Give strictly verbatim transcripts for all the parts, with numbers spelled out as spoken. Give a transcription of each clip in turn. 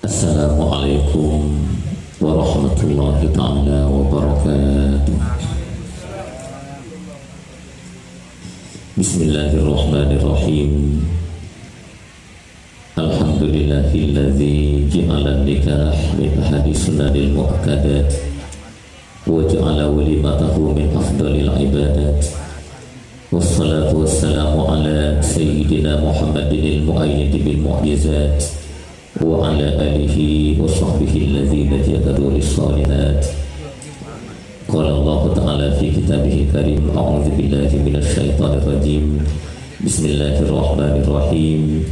Assalamualaikum warahmatullahi taala wabarakatuh. Bismillahirrahmanirrahim. Alhamdulillahilladzi ja'ala nikah min ahadi sunanil mu'akkadat wa ja'ala walimatahu min afdalil ibadat. Wassalatu wassalamu ala sayyidina Muhammadinil mu'ayyid bil mu'jizat wa ala alihi wa sahbihi alladzina jahadu lis-shalihat. Qala Allahu ta'ala fi kitabihil karim, a'udzu billahi minasy syaithanir rajim. Bismillahirrahmanirrahim.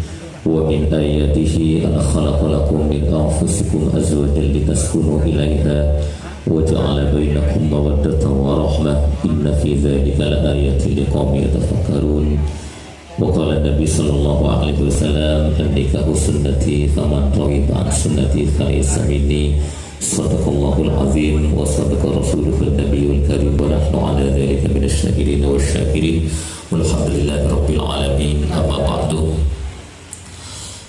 Wa min ayatihi an khalaqa lakum min anfusikum azwajan litaskunu ilaiha wa ja'ala bainakum mawaddatan wa rahmah. Inna fi dzalika laayatin liqaumin yatafakkarun. Wa qala Nabi sallallahu alaihi wasallam, "An-nikahu sunnati faman raghiba an sunnati falaysa minni." Sadaqallahul azim wa sadaqa rasuluhun nabiyul karim wa nahnu ala dzalika minasy syakirin wasy syakirin. Walhamdulillahi rabbil alamin. Amma ba'du.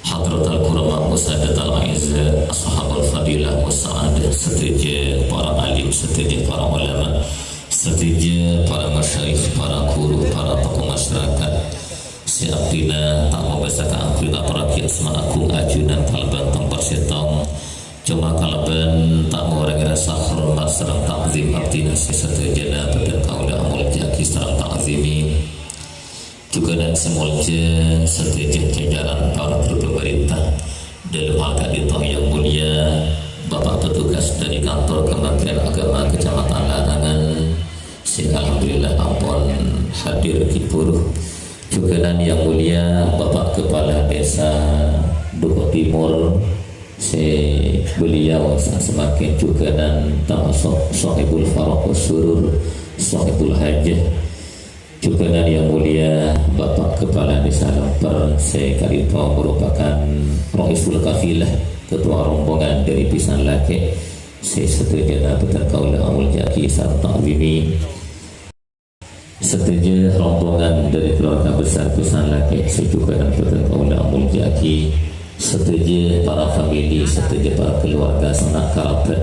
Hadratal kurama wa sadatal a'izza, ashabul fadilah wa sa'adah, sadhâjâ para alim, sadhâjâ para ulama, sadhâjâ para masyayikh, para guru, para tokoh masyarakat. Sè abdhina ta' mobâsa kaangghuy ngatorraghi asma agung ajunan kalabân temper sèttong. Coma kalabân ta' ngorangè rasa hormat sareng ta'zim abdhina sè sadhâjâna bâdhân kaulâ amoljâ'aghi sareng ta'zimi. Jhughân sè moljâ sadhâjâ jajaran para buru pamarènta, dâlem hal ka'dinto yang mulia Bapak petugas dari Kantor Kementerian Agama Kecamatan Larangan, sè alhamdulillah ampon hadir ghi' buru. Jhughân yang mulia Bapak Kepala Desa Dukuh Timur, sè beliau sa-, samangkèn jhughân tamaso' Sohibul Farah was Surur, Sohibul Hajah. Jhughân yang mulia Bapak Kepala Desa Lemper, sè ka'dinto merupakan Raisul Kafilah, ketua rombongan dari Pisan Lakè', sè sadhâjâna bâdhân kaulâ amoljâ'aghi sareng ta'zimi. Sadhâjâ rombongan dari keluarga besar Pisan Lakè', sè jhughân bâdhân kaulâ amoljâ'aghi. Sadhâjâ para famili, sadhâjâ para keluarga, sanak karabat,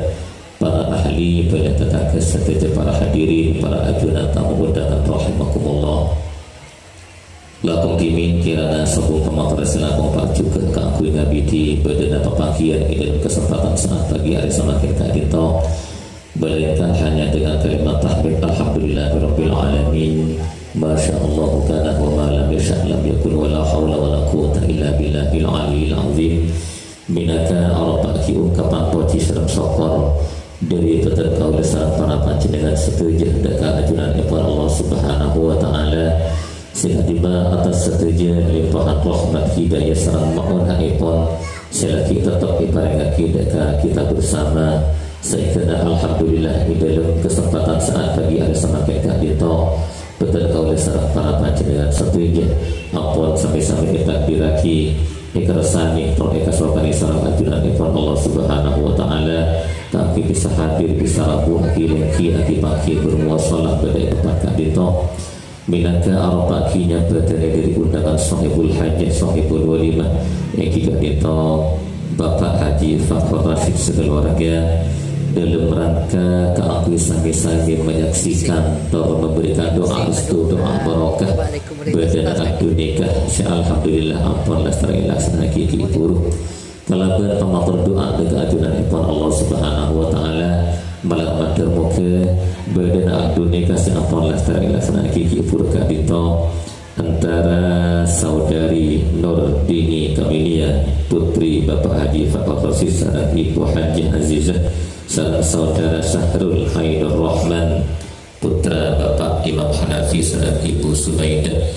para ahli, bhâlâ tatangghâ, sadhâjâ para hadirin, para ajunan tamu undangan rahimakumullah. Langkong dhimèn kirana sobung pamator sè langkong parjhughân kaangghuy ngabidhi bâdâna papangghiyân è dâlem kasempatan saat pagi arè samangkèn ka'dinto. Bâlâi ta' hanya dengan kalimat tahmid, "Alhamdulillahirabbil alamin. Masya Allah kana wa ma lam yasya' lam yakun, wa la haula wa la quwwata illa billahil aliyil azim." Mènangka aropa ghi ungkapan pojhi sareng sokkor dâri bâdhân kaulâ sareng para panjhennengngan sadhâjâ dâ' ka ajunanèpon Allah Subhanahu wa Ta'ala, sè ka'dimma attas sadhâjâ limpahan rahmat hidayah sareng ma'una'èpon sè laghi tettep èparèngaghi dâ' ka kita bersama. Saèngghâna alhamdulillah, è dâlem kasempatan saat pagi arè samangkèn ka'dinto, bâdhân kaulâ sareng para panjhennengngan sadhâjâ ampon samè-samè ètakdirraghi, èkarsanè, tor èkasokanè sareng ajunanèpon Allah Subhanahu wa Ta'ala, kaangghuy bisa hadir, bisa rabu, aghi-lenggi, aghi-pangghi, bermuasalah bâdâ è tempat ka'dinto. Mènangka aropa ghi nyambhâdhânè dâri undangan Sohibul Hajah, Sohibul Walimah, èngghi ka'dinto Bapak Haji Fakhrul Rasyid sakalowarga, dâlem rangka kaangghuy sami-sami menyaksikan tor memberikan doa restu, doa barokah bâdâna akad nikah sè alhamdulillah ampon lastarè èlaksana'aghi ghi' buru. Kalabân pamator du'a dâ' ka ajunanèpon Allah Subhanahu wa Ta'ala, malar mandhâr moghâ bâdâna akad nikah sè ampon lastarè èlaksana'aghi ghi' buru ka'dinto antara Saudari Nurdini Kamilia, putri Bapak Haji Fakhrul Rasyid, sareng Ibu Hajah Azizah, sareng Saudara Syahrul Ainur Rahman, putra Bapak Imam Hanafi, sareng Ibu Subaidah.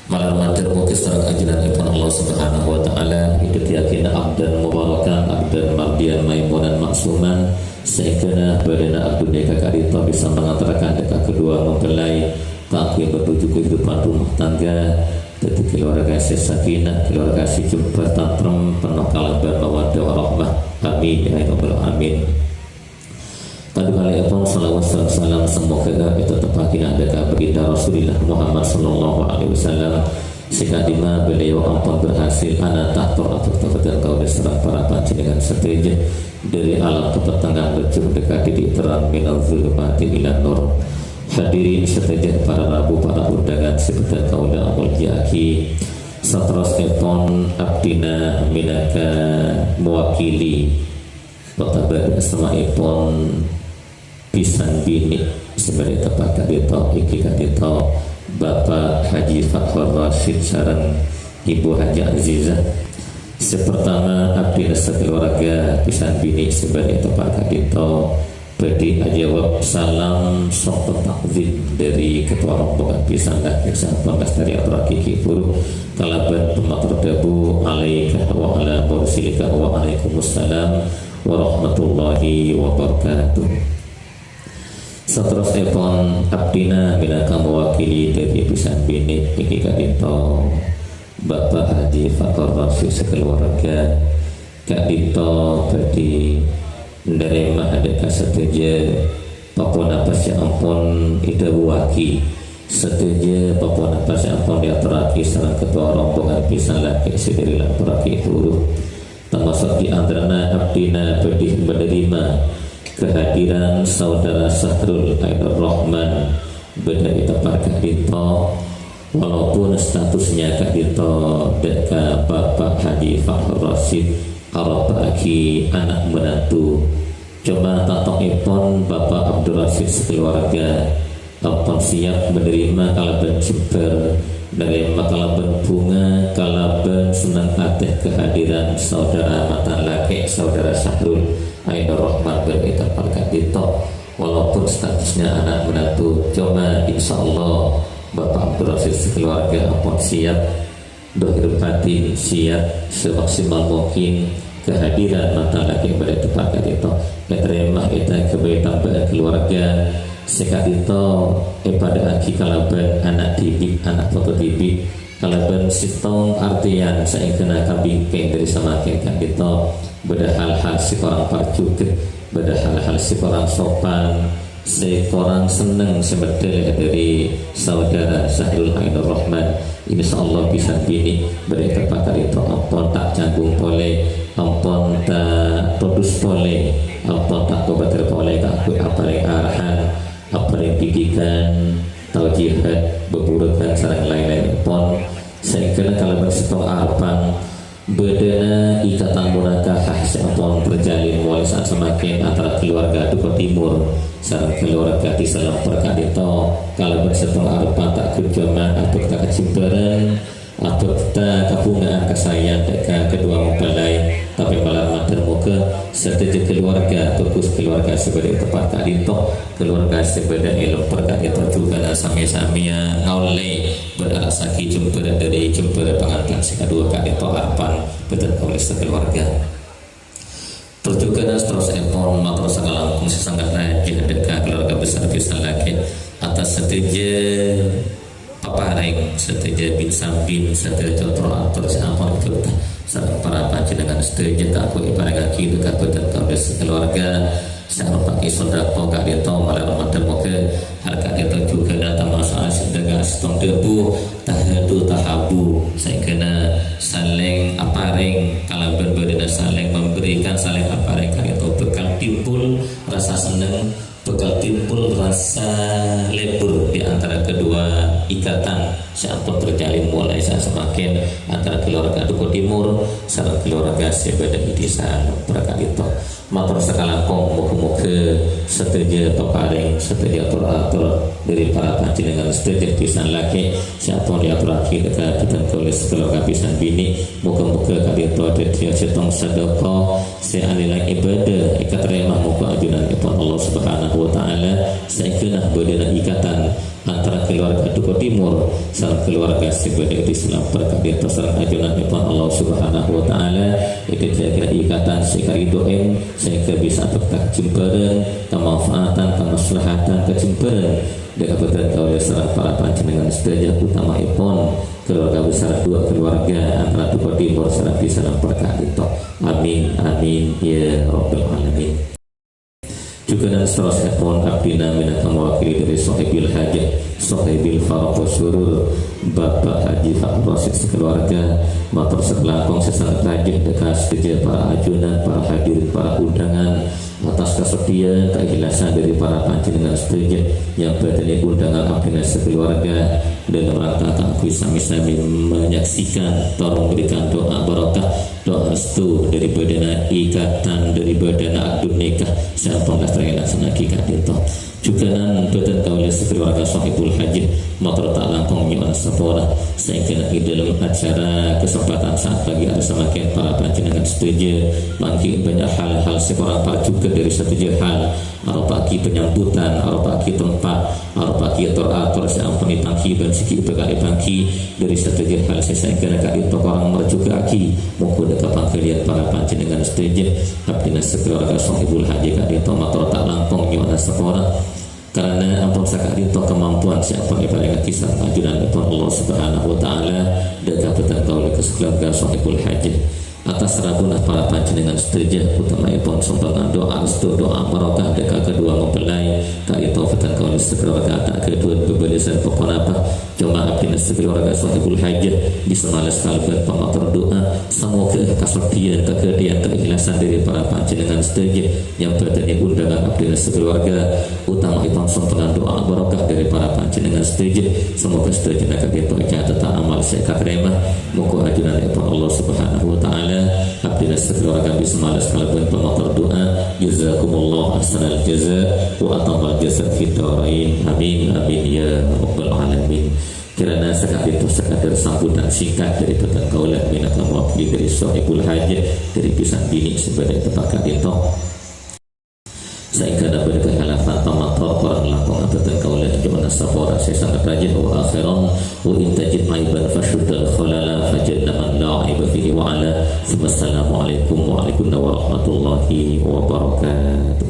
Malar mandhâr moghâ sareng ajunanèpon Allah Subhanahu wa Ta'ala èdhâddhiyâghinâ abdan mubarakan, abdan mardiyan maimunan ma'suman, saèngghâna bâdâna akad nikah ka'dinto bisa mengantarkan dâ' ka kedua mempelai kaangghuy menuju kehidupan rumah tangga, dâddhi keluarga sè sakinah, keluarga sè jembar tantrem, penuh kalabân mawaddah warahmah. Amin, ya rabbal alamin. Kadhi kalèpon shalawat sareng salam samoghâ ètetteppaghina dâ' ka Baginda Rasulillah Muhammad sallallahu alaihi wasallam, Sè ka'dimma beliau ampon berhasil anata tor abhâkta dhateng kaulâ sareng para panjhennengngan sadhâjâ, dâri alam kapettengngan menuju ka dhâddhi terang, minaz zulumati ilan nur. Hadirin sadhâjâ, para rabu, para undangan sè bhâdhân kaulâ amolja'aghi. Saterrossèpon abdhina mènangka mewakili otabâ asmaèpon bhisan binè' sè bâdâ è tempat ka'dinto, èngghi ka'dinto Bapak Haji Fakhur Rasyid sareng Ibu Haji Azizah. Sè partama, abdhina sakaluarga bhisan binè' sè bâdâ è tempat ka'dinto bhâdhi ajâwâb salam songkem ta'zim dâri ketua rombongan bhisan lakè' sè ampon lastarè atorraghi ghi' bhuru kalabân pamator dhâbu, "Alaika wa ala mursilika wa alaikumussalam warahmatullahi wabarakatuh." Saterrossèpon, abdhina mènangka mewakili dâri bhisan binè' èngghi ka'dinto Bapak Haji Fakhur Rasyid sakaluarga. Ka'dinto bhâdhi narèma dâ' ka sadhâjâ pa-ponapa sè ampon èdhâbuwaghi, sadhâjâ pa-ponapa sè ampon èatorraghi sareng ketua rombongan bhisan lakè' sè dâri lampor ghi' bhuru. Tamaso' di antarana abdhina bhâdhi menerima kehadiran Saudara Sahrul Ainur Rahman bâdâ è tempat ka'dinto, walaupun statusnya ka'dinto dâ' ka Bapak Haji Fakhur Rasyid, aropa'aghi ana' menantu. Coma tantoèpon Bapak Abdul Rasyid sakaluarga ampon siap menerima kalabân jembhâr, narèma kalabân bhunga, kalabân senneng atè kehadiran saudara mantan lakè', Saudara Sahrul Ainur Rahman bâdâ è tempat ka'dinto. Walaupun statusnya anak menantu, coma insyaallah Bapak Abdul Rasyid sakaluarga ampon siap. Dohir batin siap semaksimal mungkin kehadiran mantan lakè' bâdâ è tempat ka'dinto. Ètarèma èta kaghâbây tambâ'ân kaluarga sè ka'dinto èpadâ'aghi kalabân ana' dhibi', ana' poto dhibi', kalabân sèttong artèyan saèngghâna kabingkèng dâri samangkèn ka'dinto bâdâ hal-hal sè korang parjhughâ, bâdâ hal-hal sè korang sopan, sè korang senneng sè mèddhâlè dâri Saudara Sahrul Ainur Rahman. Insyaallah bhisan binè' bâdâ è tempat ka'dinto ampon ta' canggung polè, ampon ta' todus polè, ampon ta' kobâtèr polè kaangghuy aparèng arahan, aparèng didikan, taujihat, bhâbhurâghân sareng laèn-laènèpon. Saèngghâna kalabân sèttong arebbhân bâdâna ikatan munakahah sè ampon terjalin molaè sa'at samangkèn antara keluarga Duko Timur sareng keluarga Dhisa Lempèr ka'dinto, kalabân sèttong arebbhân ta' ghun coma abhâkta kajembhârân, abhâkta kabhunga'an kasaèyan dâ' ka kedua mempelai, tapè malar mandhâr moghâ sadhâjâ keluarga bhâghus, keluarga sè bâdâ è tempat ka'dinto, keluarga sè bâdâ è Lempèr ka'dinto jhughâna samè-samèya ngaollè bân arassaaghi jembhârân dâri jembhârân pangantan sè kaduwâ ka'dinto arebbhân bhâdhân kaulâ sakaluarga. Tor jhughâna saterrossèpon mator sakalangkong sè sanget rajâ dâ' ka keluarga besar bhisan lakè' atas sadhâjâ paparèng, sadhâjâ bin-sambin, sadhâjâ tor-ator sè ampon èbhâkta sareng para panjhennengngan sadhâjâ kaangghuy èparèngaghi dâ' ka bhâdhân kaulâ sakaluarga. Sè aropa kèsondapo ka'dinto malar mandhâr moghâ hal ka'dinto jhughâna tamaso'a sè dâgghâ' sèttong dhâbu, tahadu tahabu, saèngghâna salèng aparèng kalabân bâdâna salèng memberikan, salèng aparèng ka'dinto bhâkal timbul rasa senneng, bhâkal timbul rasa lebur di antara kedua ikatan sè ampon terjalin molaè sa'at samangkèn antara keluarga Duko Timur sareng keluarga sè bâdâ è Dhisa Lempèr ka'dinto. Mator sakalangkong, moghâ-moghâ sadhâjâ paparèng, sadhâjâ ator-ator dâri para panjhennengngan sadhâjâ bhisan lakè' sè ampon èatorraghi dâ' ka bhâdhân kaulâ sakaluarga bhisan binè'. Moghâ-moghâ ka'dinto dhâddhiyâ sèttong sadhâka sè anèlai ibâdâ èkatarèma moghâ ajunannèpon Allah Subhanahu wa Ta'ala, saèngghâna bâdâna ikatan antara keluarga Duko Timur sareng keluarga sè bâdâ è Dhisa Lempèr ka'dinto sareng ajunannèpon Allah Subhanahu wa Ta'ala èdhâddhiyâghinah ikatan sè karidho'èn, saèngghâ bisa abhâkta kajembhârân, kamanfaatan, kamaslahatan, kajembhârân dâ' ka bhâdhân kaulâ sareng para panjhennengngan sadhâjâ, utamaèpon keluarga besar dua keluarga antara Duko Timur sareng Dhisa Lempèr ka'dinto. Amin, amin, ya rabbal alamin. Jhughâna saterrossèpon abdhina mènangka mewakili dâri Sohibil Hajah, Sohibil Farah wa Surur, Bapak Haji Fakhur Rasyid sakaluarga, mator sè langkong sè sanget rajâ dhâ' ka sadhâjâ para ajunan, para hadirin, para undangan, atas kaseddhiyân, kaikhlasan dhâri para panjhennengngan sadhâjâ nyambhâdhâni undangan abdhina sakaluarga dâlem rangka kaangghuy sami-sami menyaksikan tor memberikan doa barokah, doa restu dâri bâdâna, ikatan dâri bâdâna akdun nikah sè ampon la-, èlaksanaaghi ka'dinto. Jhughân bhâdhân kaulâ sakaluarga Sohibul Hajat, mator ta' langkong nyo'ona sapora, saèngghâna è dâlem acara kasempadhân sa'at pagi arè samangkèn para panjhennengngan sadhâjâ, mangkèn bânnya' hal-hal sè korang parjhughân dâri sadhâjâ hal, aropa'aghi panyambutan, aropa'aghi tempat, aropa'aghi ator-ator sè ampon èpangghi bân sè ghi' bhâkal èpangghi, dâri sadhâjâ hal sè saèngghâna ka'dinto korang marjhughâ'aghi, mongghu dhâ' ka pangghâliyân para panjhennengngan sadhâjâ, abdhina sakaluarga Sohibul Hajat ka'dinto mator ta' langkong nyo'ona sapora. Karana ampon saka'dinto kamampowan sè ampon èparèngngaghi sareng ajunanèpon Allah Subhanahu wa Ta'ala, dhâ' ka bhâdhân kaulâ sakaluarga Sohibul Hajat. Atas rabuna para panjhennengngan sadhâjâ, otama'èpon sompangan doa restu, doa barokah dhâ' ka kaduwâ mempelai, ka'dinto bhâdhân kaulâ sakaluarga ta' ghâdhuwân pabâlâsân pa-ponapa. Coma abdhina sakaluarga Sohibul Hajat bisa males kalabân pamator du'a. Samoga kaseddhiyân, kaghâdhiyân, kaikhlasan dâri para panjhennengngan sadhâjâ nyambhâdhâni undangan abdhina sakaluarga, otama'èpon sompangan doa barokah dâri para panjhennengngan sadhâjâ. Samoga sadhâjâna ka'dinto ècatet amal sè èkatarèma. Mongghu ajunanèpon Allah Subhanahu wa Ta'ala, abdhina sakaluarga bisa males kalabân pamator du'a. Jazakumullah ahsanal jaza wa atammal jaza fid darain. Amin, amin, ya rabbal alamin. Kirana saka'dinto sakadar sambutan singkat dâri bhâdhân kaulâ mènangka mewakili dâri Sohibul Hajat, dâri bhisan binè' sè bâdâ è tempat ka'dinto. Saèngghâna bâdâ kakhilafan pamator, korang langkong bhâdhân kaulâ nyo'ona sapora sè sanget rajâ. Wa akhiran, wa in tajid aiban fashuddal khalala fa jalla man la aiba fihi wa ala. Tsumma assalamualaikum warahmatullahi wabarakatuh.